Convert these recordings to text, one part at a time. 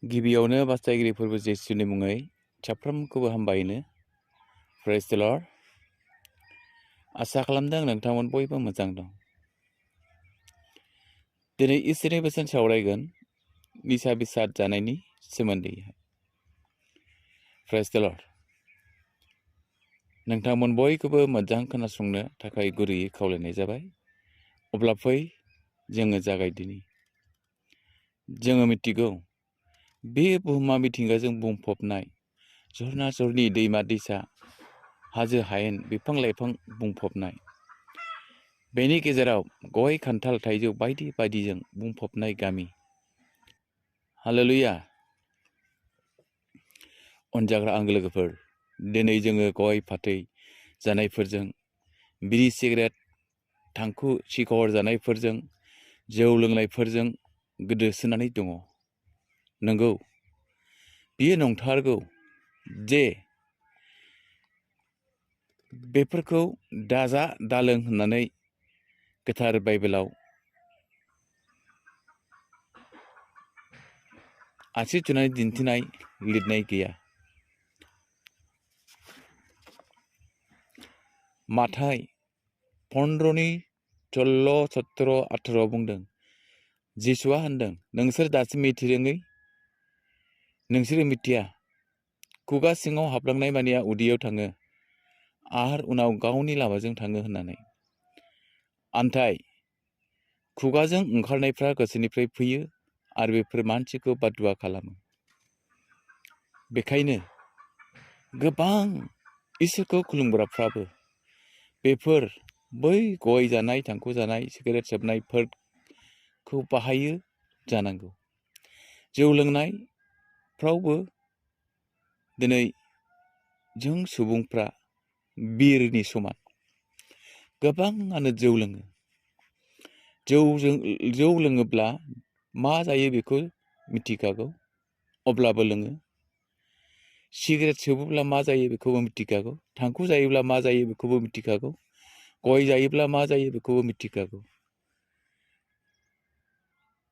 गिबियावनो बास्तायगिरि फोरबो जेसुनि मुङै साफ्रोमखौबो हामबायनो प्रेज द लर्ड। आसा खालामदों नोंथांमोन बयबो मोजां दं। दिनै इसोरनि बोसोन सावरायगोन निसा बेसाद जानायनि सोमोन्दै। प्रेज द लर्ड। नोंथांमोन बयखौबो मोजां खोनासंनो थाखाय गुरैयै खावलायनाय जाबाय। अब्ला फै जोङो जागायदिनि। जोङो मिथिगौ बे बुहुमा मिथिंगाजों बुंफबनाय, झरना झरनि दैमा दैसा, हाजो हायेन, बिफां लाइफां बुंफबनाय। बेनि गेजेराव गय खान्थाल थाइजौ बायदि बायदिजों बुंफबनाय गामि। हालेलुया। अनजाग्रा आंगो लोगोफोर, दिनै जोङो गय फाथै जानायफोरजों, बिरि सिगारेट थांखु सिखर जानायफोरजों, जौ लोंनायफोरजों गोदोसोनानै दङ। नंगौ, बियो नंथारगौ जे बेफोरखौ दाजा दालों होननानै गोथार बाइबेलाव आसि थुनानै दिन्थिनाय लिरनाय गैया। माथाय 15:16, 17, 18 बुंदों। जिसुआ होनदों, नोंसोर दासिम मिथिरोङै, नोंसोरो मिथिया। खुगा सिङाव हाबलांनाय मानिया उदैयाव थाङो आरो उनाव गावनि लामाजों थाङो होननानै। आन्थाय खुगाजों ओंखारनायफ्रा गोसोनिफ्राय फैयो आरो बेफोर मानसिखौ बादुवा खालामो। बेखायनो गोबां इसोरखौ खुलुमग्राफ्राबो बेफोर बै गय जानाय, थांखु जानाय, सिगारेट सोबनायफोरखौ बाहायो जानांगौ। जौ लोंनायफ्रावबो दिनै जों सुबुंफ्रा बिरनि समान। गोबाङानो जौ लोङो। जौ लोङोब्ला मा जायो बेखौ मिथिखागौ, अब्लाबो लोङो। सिगारेट सोबोब्ला मा जायो बेखौबो मिथिखागौ। थांखु जायोब्ला मा जायो बेखौबो मिथिखागौ। गय जायोब्ला मा जायो बेखौबो मिथिखागौ।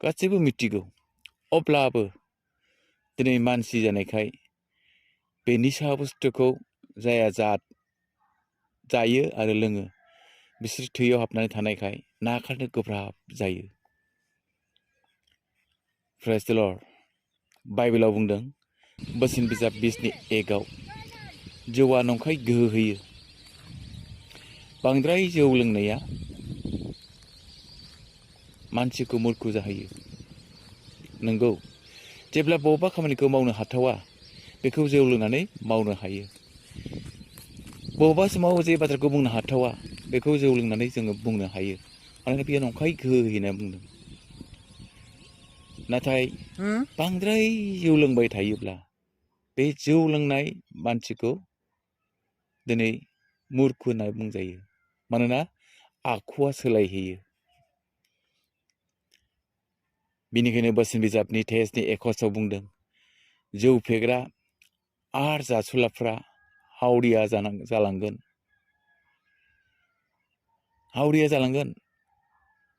गासैबो मिथिगौ। अब्लाबो दिनै मानसि जानायखाय बे निसा बुस्थुखौ जाया जायो आरो लोङो, बिसोर थैयाव हाबनानै थानायखाय नागारनो गोब्राब जायो। प्रेज द लर्ड। बाइबेलाव बुंदों, बोसोन बिजाब 20:1 जौआ नंखाय गोहो होयो। बांद्राय जौ लोंनाया मानसिखौ मुर्ख जाहोयो। नंगौ, जेब्ला बबेबा खामानिखौ मावनो हाथावा बेखौ जौ लोंनानै मावनो हायो। बबेबा समाव जे बाथ्राखौ बुंनो हाथावा बेखौ जौ लोंनानै जोङो बुंनो हायो। मानोना बेयो नंखाय गोहो होयो होनना बुंदों। नाथाय बांद्राय जौ लोंबाय थायोब्ला बे जौ लोंनाय मानसिखौ दिनै मुर्ख होनना बुंजायो। मानोना आखुआ सोलायहैयो। बिनिखायनो बोसोन बिजाबनि 23:21 बुंदों, जौ फेग्रा आरो जासुलाफ्रा हावरिया जालांगोन। हावरिया जालांगोन।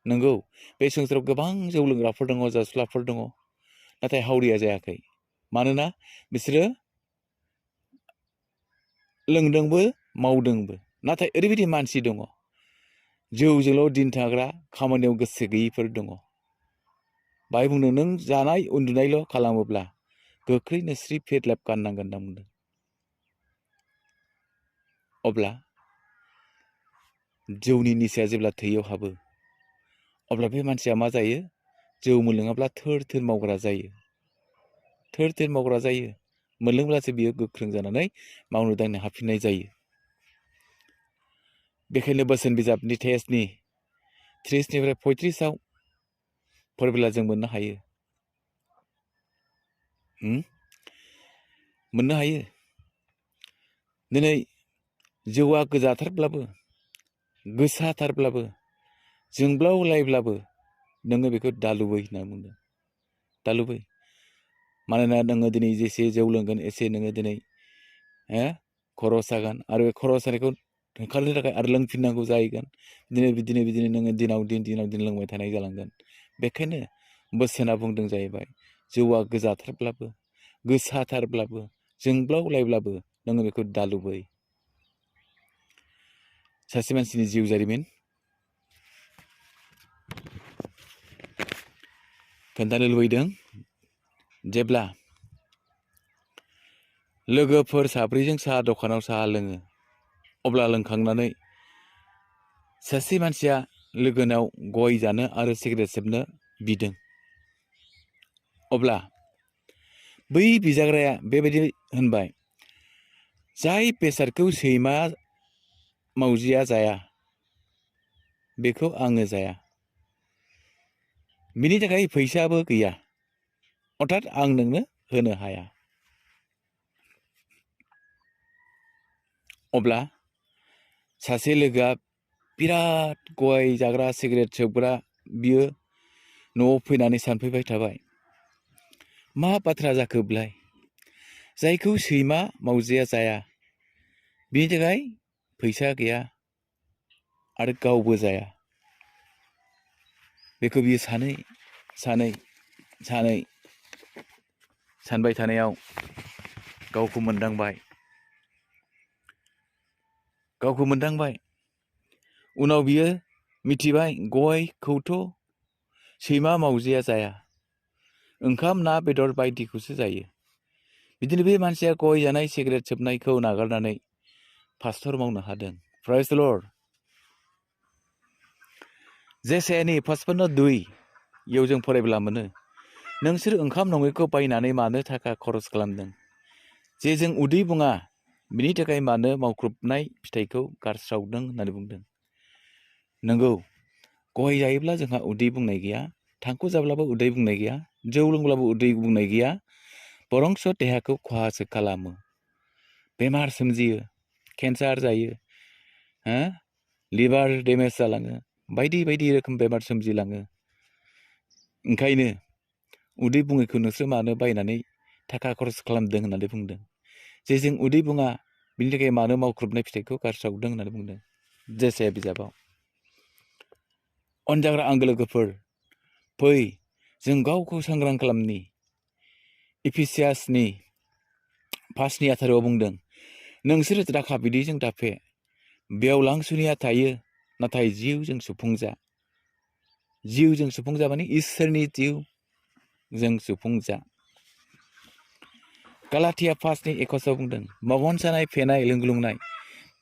नंगौ, बे संसाराव गोबां जौ लोंग्राफोर दङ, जासुलाफोर दङ, नाथाय हावरिया जायाखै। मानोना बिसोरो लोंदोंबो मावदोंबो। नाथाय ओरैबायदि मानसि दङ, जौजोंल' दिन थाग्रा, खामानियाव गोसो गैयिफोर दङ। बाहाय बुंदों, नों जानाय उन्दुनायल' खालामोब्ला गोख्रैनो स्रि फेदलाब गाननांगोन होनना बुंदों। अब्ला जौनि निसाया जेब्ला थैयाव हाबो अब्ला बे मानसिया मा जायो? जौ मोनलोङाब्ला थोर थोर मावग्रा जायो। थोर थोर मावग्रा जायो। मोनलोंब्लासो बियो गोख्रों जानानै मावनो दांनो हाफिननाय जायो। बेखायनो बोसोन बिजाबनि 30-35 फरायब्ला जों मोननो हायो। मोननो हायो। दिनै जौआ गोजाथारब्लाबो, गोसाथारब्लाबो, जोंब्लावलायब्लाबो नोङो बेखौ दालुबै होनना बुंदों। दालुबै। मानोना नोङो दिनै जेसे जौ लोंगोन एसे नोङो दिनै खर' सागोन आरो बे खर' सानायखौ होखारनो थाखाय आरो लोंफिननांगौ जाहैगोन। बिदिनो नोङो दिनाव दिन लोंबाय थानाय जालांगोन। बेखायनो बोसोना बुंदों जाहैबाय, जौआ गोजाथारब्लाबो गोसाथारब्लाबो जोंब्लावलायब्लाबो नोङो बेखौ दालुबै। सासे मानसिनि जिउ जारिमिन खोन्थानो लुबैदों। जेब्ला लोगोफोर साब्रैजों साहा दखानाव साहा लोङो, अब्ला लोंखांनानै सासे मानसिया लोगोनाव गय जानो आरो सिगारेट सोबनो बिदों। अब्ला बै बिजाग्राया बेबायदि होनबाय, जाय बेसादखौ सैमा मावजिया जाया बेखौ आङो जाया, बिनि थाखाय फैसाबो गैया, अर्थात आं नोंनो होनो हाया। अब्ला सासे लोगोआ बिराद गय जाग्रा सिगारेट सोबग्रा बियो न'आव फैनानै सानफैबाय थाबाय, मा बाथ्रा जाखो बेलाय? जायखौ सैमा मावजिया जाया बिनि थाखाय फैसा गैया आरो गावबो जाया। बेखौ बियो सानै सानबाय थानायाव गावखौ मोनदांबाय। उनाव बियो मिथिबाय, गयखौथ' सैमा मावजिया जाया, ओंखाम ना बेदर बायदिखौसो जायो। बिदिनो बे मानसिया गय जानाय सिगारेट सोबनायखौ नागारनानै पास्टर मावनो हादों। प्राइज द लर्ड। जेसायानि 55:2 जों फरायब्ला मोनो, नोंसोर ओंखाम नङैखौ बायनानै मानो थाखा खरस खालामदों? जे जों उदै बुङा बिनि थाखाय मानो मावख्रुबनाय फिथाइखौ गारस्रावदों होननानै बुंदों। नंगौ, गय जायोब्ला जोंहा उदै बुंनाय गैया, थांखु जाब्लाबो उदै बुंनाय गैया, जौ लोंब्लाबो उदै बुंनाय गैया, बरंस देहाखौ खहासो खालामो, बेमार सोमजियो, केन्सार जायो, लिभार डेमेज जालाङो, बायदि बायदि रोखोम बेमार सोमजिलाङो। ओंखायनो उदै बुङैखौ नोंसोर मानो बायनानै थाखा खरस खालामदों होननानै बुंदों। जे जों उदै बुङा बिनि थाखाय मानो मावख्रुबनाय फिथाइखौ गारस्रावदों होननानै बुंदों जेसाया बिजाबाव। अनजाग्रा आंगो लोगोफोर, फै जों गावखौ सांग्रां खालामनि। इफिसियासनि 5:18 बुंदों, नोंसोर दाखा बिदैजों दाफे, बेयाव लांसुनिया थायो, नाथाय जिउजों सुफुंजा। जिउजों सुफुंजा माने इसोरनि जिउजों सुफुंजा। गालातिया 5:21 बुंदों, मगन सानाय, फेनाय, लोंग्लुंनाय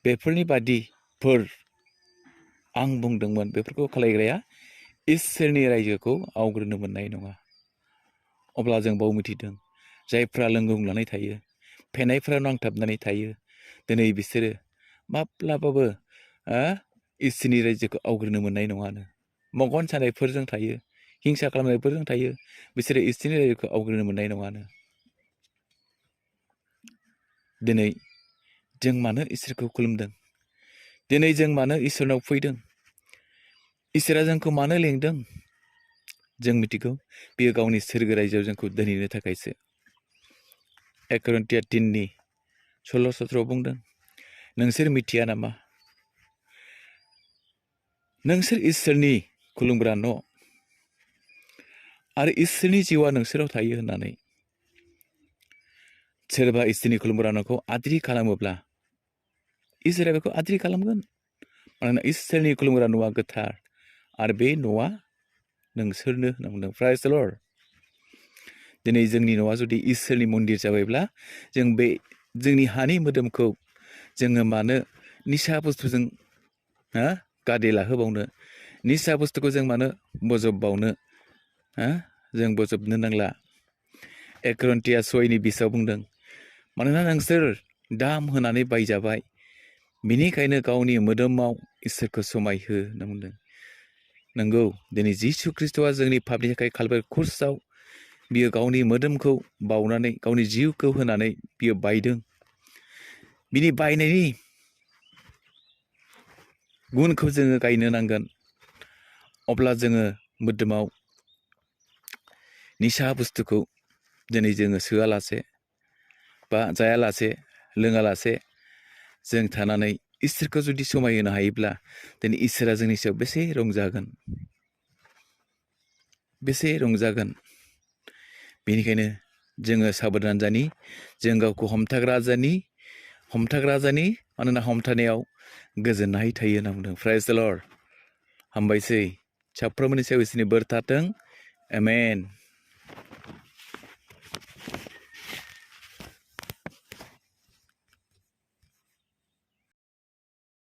बेफोरनि बादिफोर आं बुंदोंमोन, बेफोरखौ खालायग्राया इसोरनि रायजोखौ आवग्रिनो मोननाय नङा। अब्ला जों बाव मिथिदों, जायफ्रा लोंग्लुंनानै थायो, फेनायफ्राव नांथाबनानै थायो, दिनै बिसोरो माब्लाबाबो इसोरनि रायजोखौ आवग्रिनो मोननाय नङानो। मगन सानायफोरजों थायो, हिंसा खालामनायफोरजों थायो, बिसोरो इसोरनि रायजोखौ आवग्रिनो मोननाय नङानो। दिनै जों मानो इसोरखौ खुलुमदों? दिनै जों मानो इसोरनाव फैदों? इसोरा जोंखौ मानो लेंदों? जों मिथिगौ, बियो गावनि सोरगो रायजोआव जोंखौ दोनहैनो थाखायसो। 1 करिन्थिया 3:16-17 बुंदों, नोंसोर मिथिया नामा? नोंसोर इसोरनि खुलुमग्रा न' आरो इसोरनि जिउआ नोंसोराव थायो होननानै। सोरबा इसोरनि खुलुमग्रा न'खौ आद्रि खालामोब्ला इसोरा बेखौ आद्रि खालामगोन। मानोना इसोरनि खुलुमग्रा न'आ गोथार आरो बे न'आ नोंसोरनो होनना बुंदों। प्राइज द लर्ड। दिनै जोंनि न'आ जुदि इसोरनि मन्दिर जाबायब्ला, जों बे जोंनि हानि मोदोमखौ जोङो मानो निसा बुस्थुजों गादे लाहोबावनो? निसा बुस्थुखौ जों मानो बजबबावनो? जों बजबनो नांला। 1 करिन्थिया 6:20 बुंदों, मानोना नोंसोर दाम होनानै बायजाबाय, बिनिखायनो गावनि मोदोमाव इसोरखौ समायहो होनना बुंदों। नंगौ, दिनै जिसु ख्रिस्ट'आ जोंनि पापनि थाखाय कालभारि क्रुसाव बियो गावनि मोदोमखौ बावनानै, गावनि जिउखौ होनानै बियो बायदों। बिनि बायनायनि गुनखौ जोङो गायनो नांगोन। अब्ला जोङो मोदोमाव निसा बुस्थुखौ दिनै जोङो सोआलासे बा जायालासे लोङालासे जों थानानै इसोरखौ जुदि समायहोनो हायोब्ला, दिनै इसोरा जोंनि सायाव बेसे रंजागोन, बेसे रंजागोन। बेनिखायनो जोङो साबधान जानि, जों गावखौ हमथाग्रा जानि, मानोना हमथानायाव गोजोननाय थायो होनना बुंदों। प्रेज द लर्ड। हामबायसै। साफ्रोमबोनि सायाव इसोरनि बोर थाथों। आमेन।